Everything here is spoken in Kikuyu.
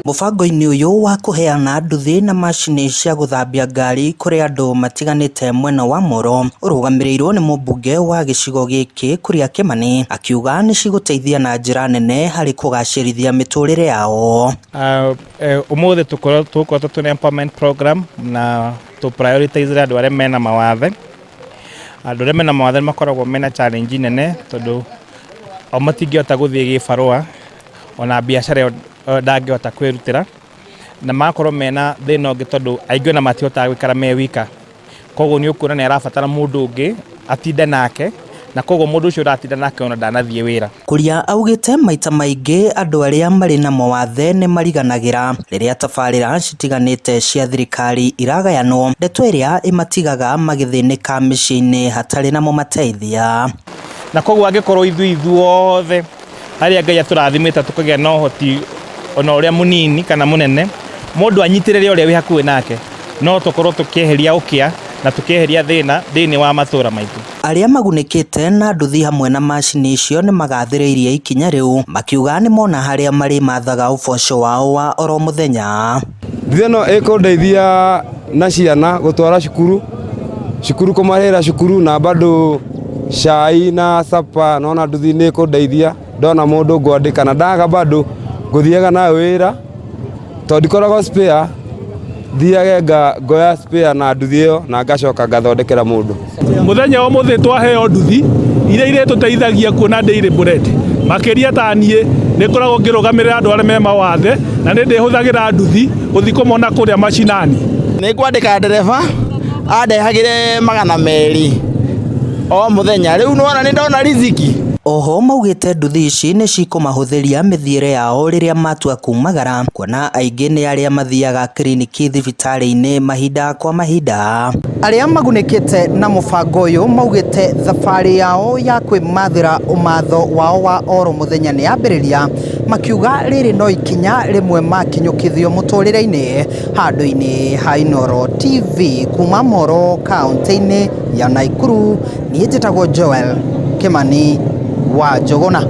Mũbango-inĩ ũyũ wa kũheana nduthi na macini cia gũthambia ngari kũrĩ andũ matiganĩte mwena wa Moro ũrũgamĩrĩirwo nĩ mũmbunge wa gĩcigo gĩkĩ Kuria Kĩmani, akiuga nĩ cigũteithia na njĩra nene harĩ kũgacĩrithia mĩtũrĩre yao. Ũmũthĩ tũgũkorwo twĩna empowerment program na tũ prioritize andũ arĩa mena mawathe. Andũ arĩa mena mawathe makoragwo mena challenge nene tondũ o matingĩhota gũthiĩ gĩbarũa ona biacara ĩyo ndangĩhota kwĩrutĩra, na magakorwo mena thĩna ũngĩ tondũ aingĩ ona matihotaga gũikara me wika. Koguo nĩ ũkuona nĩ arabatara mũndũ ũngĩ atinde nake, na koguo mũndũ ũcio ũratinda nake ona ndanathiĩ wĩra. Kuria augĩte maita maingĩ andũ arĩa marĩ na mawathe nĩ mariganagĩra rĩrĩa tabarĩra citiganĩte cia thirikari iragayanwo, ndeto ĩrĩa ĩmatigaga magĩthĩnĩka mĩciĩ-inĩ hatarĩ na mũmateithia. Na koguo angĩkorwo ithuĩ ithuothe arĩa Ngai atũrathimĩte tũkagĩa na ũhoti ona ũrĩa mũnini kana mũnene, mũndũ anyitĩrĩre ũrĩa wĩ hakuhĩ nake, no tũkorwo tũkĩeheria ũkĩa na tũkĩeheria thĩna thĩinĩ wa matũra maitũ. Arĩa magunĩkĩte na nduthi hamwe na macini icio nĩ magathĩrĩirie ikinya rĩu, makiuga nĩ mona harĩa marĩmathaga ũboco wao wa oro mũthenya. Nduthi ĩno ĩkũndeithia na ciana gũtwara cukuru, cukuru kũmarĩhĩra cukuru na bado cai na sapa, nona nduthi nĩ ĩkũndeithia ndona mũndũ ngwandĩka na ndaga bado ngũthiaga nayo wĩra tondũ ndikoragwo spare, thiage ngoya spare na nduthi ĩyo na ngacoka ngathondekera mũndũ. Mũthenya wa ũmũthĩ twaheo nduthi iria irĩtũteithagia kuona daily bread. Makĩria ta niĩ nĩ ngoragwo ngĩrũgamĩrĩra andũ arĩa me mawathe na nĩ ndĩhũthagĩra nduthi gũthiĩ kũmona kũrĩa macinani. Nĩ ngwandĩka ndereba andehagĩre 200 o mũthenya, rĩu nĩwona nĩ ndona riziki. Oho maugĩte nduthi ici nĩ cikũmahũthĩria mĩthiĩre yao rĩrĩa matua kumagara, kuona aingĩ nĩ arĩa mathiaga kiriniki thibitarĩ-inĩ mahinda kwa mahinda. Arĩa magunĩkĩte na mũbango ũyũ maugĩte thabarĩ yao ya kwĩmathĩra ũmatho wao wa oro mũthenya nĩ yambĩrĩria, makiuga rĩrĩ no ikinya rĩmwe makinyũkithio mũtũrĩre-inĩ handũ-inĩ ha Inooro TV kuma Moro kaunti-inĩ ya Nakuru. Niĩ njĩtagwo Joel Kĩmani wa Njũgũna.